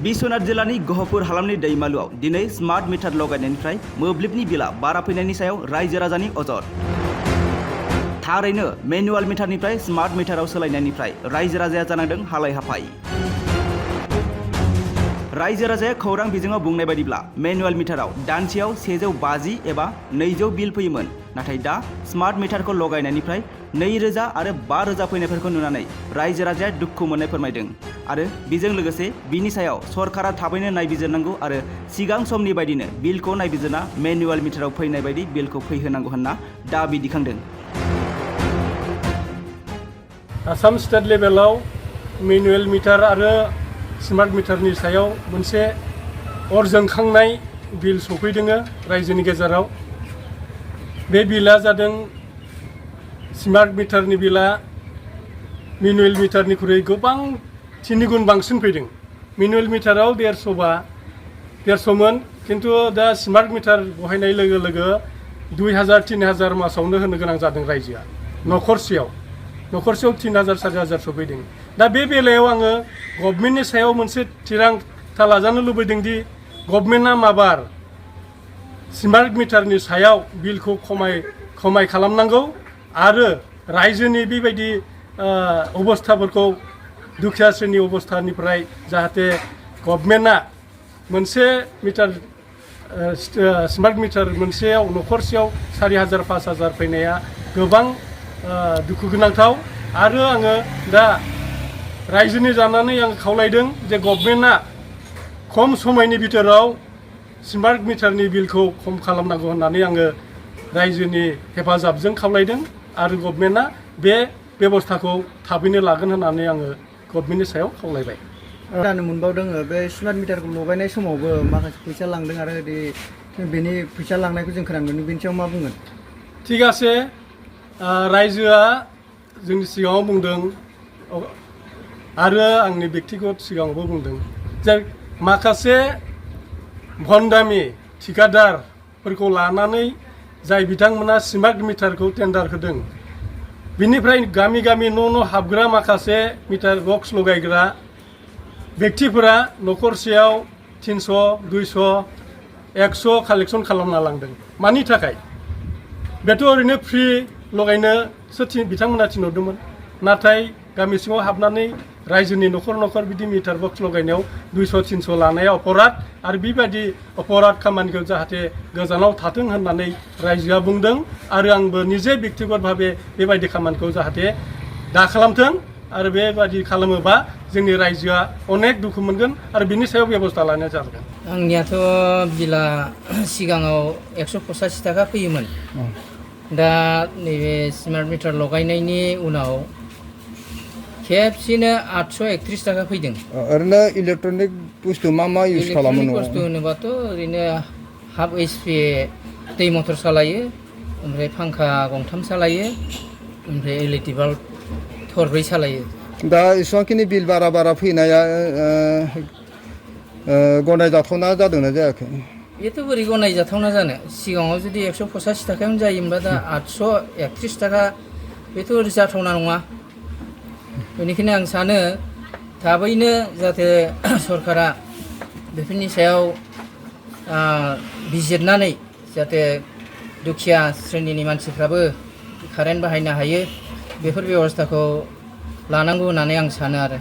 बिश्वनाथ जिल्लानि गहपुर हालामनि दैमालुआव दिनै स्मार्ट मिटार लगायनायनिफ्राय मोब्लिबनि बिला बारा फैनायनि सायाव रायजो राजानि अजद। थारैनो मेनुअल मिटारनिफ्राय स्मार्ट मिटाराव सोलायनायनिफ्राय रायजो राजाया जानांदों हालाय हाफाय। रायजो राजाया खौरां बिजोङाव बुंनाय बायदिब्ला मेनुअल मिटाराव दानसेयाव 150 एबा 200 बिल फैयोमोन, नाथाय दा स्मार्ट मिटारखौ लगायनायनिफ्राय 2000 आरो 5000 फैनायफोरखौ नुनानै रायजो राजाया दुखु मोननाय फोरमायदों आरो बेजों लोगोसे बिनि सायाव सरकारा थाबैनो नायबिजिरनांगौ आरो सिगां समनि बायदिनो बिलखौ नायबिजिरना मेनुअल मिटाराव फैनाय बायदि बिलखौ फैहोनांगौ होनना दाबि दिखांदों। आसाम स्टेट लेभेलाव मेनुअल मिटार आरो स्मार्ट मिटारनि सायाव मोनसे अर जोंखांनाय बिल सफैदों रायजोनि गेजेराव। बे बिला जादों स्मार्ट मिटारनि बिला मेनुअल मिटारनिख्रुइ गोबां 3 गुन बांसिन फैदों। मेनुअल मिटाराव 150मोन, खिन्थु दा स्मार्ट मिटार बहायनाय लोगो लोगो 2000-3000 मासावनो होनो गोनां जादों रायजोआ। न'खरसेयाव 3000 4000 सफैदों। दा बे बेलायाव आङो गभर्नमेन्टनि सायाव मोनसे थिरांथा लाजानो लुबैदों दि गभर्नमेन्टआ माबार स्मार्ट मिटारनि सायाव बिलखौ खमाय खालामनांगौ आरो रायजोनि बेबायदि अबस्थाफोरखौ दुखिया श्रेणी अबस्थानिफ्राय जाहाथे गभर्नमेन्टआ मोनसे मिटार स्मार्ट मिटार मोनसेयाव न'खरसेयाव 4000-5000 फैनाया गोबां दुखु गोनांथाव। आरो आङो दा रायजोनि जानानै आं खावलायदों जे गभर्नमेन्टआ खम समयनि बिथोराव स्मार्ट मिटारनि बिलखौ खम खालामनांगौ होननानै आङो रायजोनि हेफाजाबजों खावलायदों आरो गभर्नमेन्टआ बे बेबस्थाखौ थाबैनो लागोन होननानै आङो गभर्नमेन्टनि सायाव खावलायबाय। खोनानो मोनबावदों बे स्मार्ट मिटारखौ लगायनाय समावबो माखासे फैसा लांदों आरो बेनि फैसा लांनायखौ जों खोनानो मोनदों। बेनि सायाव मा बुंगोन? थिग आसे, रायजोआ जोंनि सिगाङाव बुंदों आरो आंनि बेक्तिगत सिगाङावबो बुंदों जे माखासे भन्डामि थिकादारफोरखौ लानानै जाय बिथांमोना स्मार्ट मिटारखौ टेन्डार होदों, बिनिफ्राय गामि गामि न' हाबग्रा माखासे मिटार बक्स लगायग्रा बेक्तिफोरा न'खरसेयाव 300, 200, 100 कालेक्सन खालामना लांदों। मानि थाखाय? बेथ' ओरैनो फ्रि लगायनोसो बिथांमोना थिनहरदोंमोन, नाथाय गामि सिङाव हाबनानै रायजोनि न'खर बिदि मिटार बक्स लगायनायाव 200-300 लानाया अपराध आरो बेबायदि अपराध खामानिखौ जाहाथे गोजानाव थाथों होननानै रायजोआ बुंदों आरो आंबो निजे बेक्तिगत भाबे बेबायदि खामानिखौ जाहाथे दा खालामथों आरो बेबायदि खालामोबा जोंनि रायजोआ अनेक दुखु मोनगोन आरो बिनि सायाव बेबस्था लानाय जागोन। आंनियाथ' बिला सिगाङाव 185 थाखा फैयोमोन। दा नैबे स्मार्ट मिटार लगायनायनि उनाव खेबसेनो 831 थाखा फैदों। ओरैनो इलेक्ट्रनिक बुस्थु मा इउज खालामो? इलेक्ट्रनिक बुस्थु होनोबाथ' ओरैनो हाफ HP दै मटर सालायो, ओमफ्राय फांखा 2 सालायो, ओमफ्राय LED बाल्ब 4 सालायो। दा एसेबांखिनि बिल बारा फैनाया गनायजाथावना जादोंना जायाखै? बेथ' बोरै गनायजाथावना जानो? सिगाङाव जुदि 185 थाखायावनो जायोमोनबा दा 831 थाखा, बेथ' जाथावना नङा। बेनिखायनो आं सानो थाबैनो जाहाथे सरकारा बेफोरनि सायाव बिजिरनानै जाहाथे दुखिया श्रेणिनि मानसिफ्राबो कारेन्ट बाहायनो हायो, बेफोर बेबस्थाखौ लानांगौ होननानै आं सानो आरो।